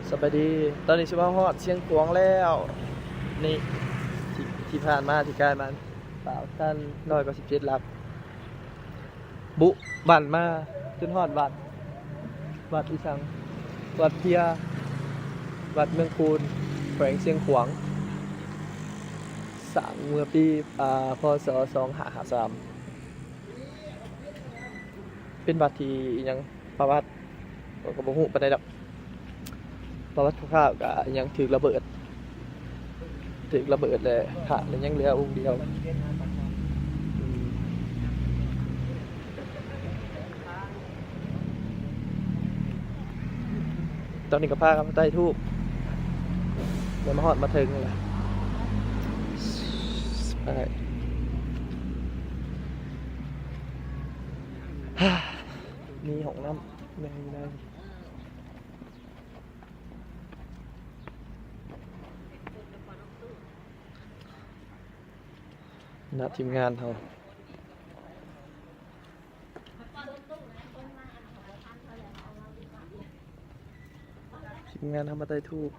ສະບາຍດີ ຕອນນີ້ຊິມາຮອດຊຽງຂວາງແລ້ວ ນີ້ ທີ່ ທີ່ຜ່ານມາ ທີ່ກາຍມາ ສາມພັນໜຶ່ງຮ້ອຍເກົ້າສິບເຈັດຫຼັກ ບຸບ້ານມາ ຈົນຮອດວັດ ວັດອີ່ສັງ ວັດເພຍ ວັດເມືອງຄູນ ແຂວງຊຽງຂວາງ ສ້າງເມື່ອປີ ອາ ພ.ສ. ສອງຫ້າຫ້າສາມ ເປັນວັດທີ່ອີ່ຫຍັງ ປະຫວັດ ຂ້ອຍກໍບໍ່ຮູ້ປານໃດດອກ ປະຫວັດຄ່າວໆ ກະຍັງຖືກລະເບີດ ຖືກລະເບີດ ແລະ ພະລະຍັງເຫຼືອອົງດຽວ. ອືມ ຕອນນີ້ກໍພາກັນມາໄຕ້ທູບ ໄດ້ມາຮອດມາເຖິງແລ້ວ ໄປ ມີຫ້ອງນ້ຳ ແມ່ນຢູ່ໃນ ນະ ທີມງານເຮົາ ທີມງານເຮົາມາໄຕ້ທູບ.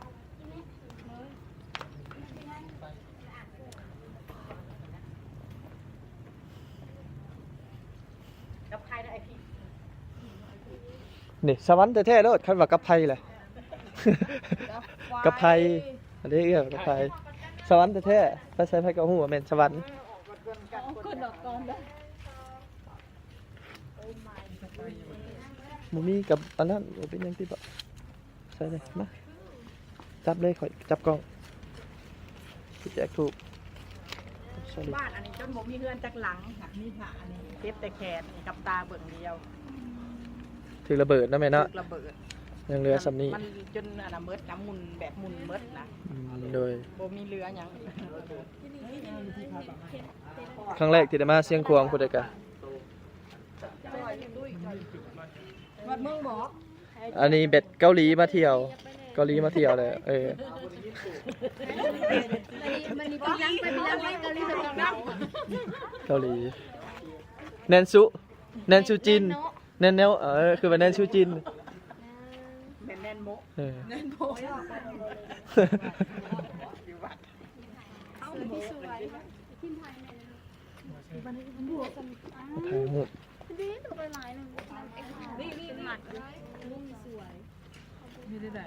ກັບໄຂ່ເດີ ໄອພີ ນີ້ສະຫວັນແທ້ໆໂລດ ຄັນວ່າກັບໄຂ່ແຫຼະ ກັບໄຂ່ ອັນນີ້ເອື້ອຍກັບໄຂ່ ສະຫວັນແທ້ໆ ໄປໃສໃຜກໍຮູ້ວ່າແມ່ນສະຫວັນ ເອົາຄົນອອກກ່ອນເດີ ບໍ່ມີກັບອັນນັ້ນ ບໍ່ເປັນຫຍັງຕິ ບໍ່ ໃສ່ເລີຍ ມາ ຈັບເລີຍ ຂ້ອຍຈັບກ້ອງ ຊິແຈກທູບ ໃສ່ເລີຍ ບ້ານອັນນີ້ຈົນບໍ່ມີເຮືອນຈັກຫຼັງ ມີພະອັນນີ້ເກັບແຕ່ແຂນກັບຕາເບິ່ງດຽວ ຖືກລະເບີດເນາະແມ່ເນາະ ຖືກລະເບີດ ຍັງເຫຼືອສ່ຳນີ້ ມັນຈົນອັນນະໝົດນະ ໝຸ່ນແບບໝຸ່ນໝົດນະ ອືມ ໂດຍ ບໍ່ມີເຫຼືອຫຍັງ ຄັ້ງແລກທີ່ໄດ້ມາຊຽງຂວາງ ຜູ້ໃດກະ ວັດເມືອງບໍ ອັນນີ້ແບບເກົາຫຼີມາທ່ຽວ ເກົາຫຼີມາທ່ຽວເລີຍ ເອີ ເກົາຫຼີ ແນນຊຸ ແນນຊູຈິນ ແນນໂນະ ເອີ ຄືວ່າແນນຊູຈິນ ແມ່ນແນນໂມະ ເອີ ແນນໂມະ ເອົາ ສວຍ ມາຖ່າຍຮູບ ດີ ຕົວຫຼາຍໜຶ່ງ ນີ້ ນີ້ ນີ້ ສວຍ ນີ້ໄດ້